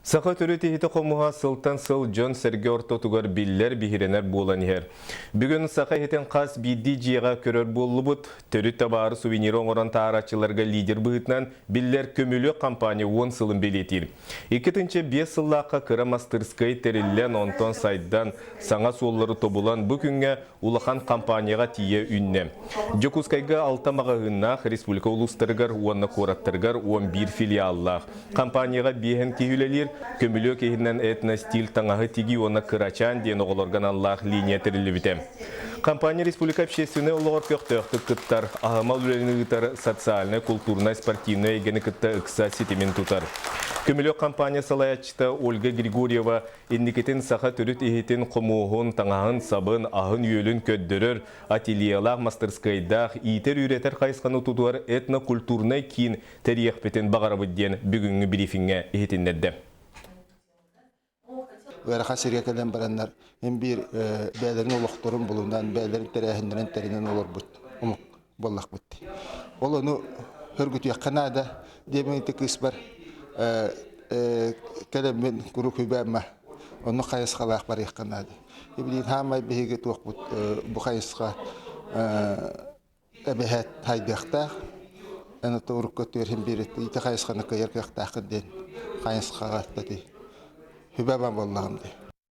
Саха төрүт иһитэ хомуһа сылтан сыл дьон-сэргэ ортотугар биллэр, биһирэнэр буолан иһэр. Бүгүн саха иһитин хас биирдии дьиэҕэ көрөр буоллубут. Төрүт табаары сувениры оҥорон таһаарааччыларга лидер быһыытынан биллэр Көмүлүөк компания 10 сылын бэлиэтиир. 2005 сыллаахха кыра мастырскай тэриллэн, онтон сайдан, саҥа суоллары тобулан, бу күҥҥэ улахан компанияҕа тиийэ үүннэ. Дьокуускайга алта маҕаһыыннаах, республика улуустарыгар уонна куораттарыгар 11 филиаллаах. Компанияҕа биэһэн киһи үлэлиир, көмүлүөк иһинэн этно-стиль таҥаһы тигии уонна кырачаан диэн оҕолорго аналлаах линия тэриллибитэ. Компания республика общественнай олоҕор көхтөөхтүк кыттар, аһымал үлэни ыытар социальнай, култуурунай, спортивнай эйгэни кытта ыкса ситимин тутар. Көмүлүөк компания салайааччыта Ольга Григорьева Инникитин саха төрүт иһитин, хомуоһун, таҥаһын-сабын, аһын-үөлүн көрдөрөр, ательелаах, мастырскыайдаах, иитэр-үөрэтэр хайысханы тутуһар этнокультурнай киин тэрийиэхпитин баҕарабыт диэн бүгүҥҥү брифиҥҥэ иһитиннэрдэ. Ыарахан сиргэ кэлэн бараннар мин биир бэйэлэрин олохторун булунан, бэйэлэрин тэрээһиннэрин тэринэн олорбут омук буоллахпыт. Ол ону хөргүтүөххэ наада диэммин кыыспар кэлэммин куруук хүбээммэ онно хайысхалаах барыахха наада. Билигин хаамай биһиги туохпут бу хайысха эбэһээт хайдыахтаах. Эн ото урукку өттүгэр биир ити хайысханы кыайар кыахтааххын диэн хайысхаҕа тати хүбэбэ буоллаҕым дии.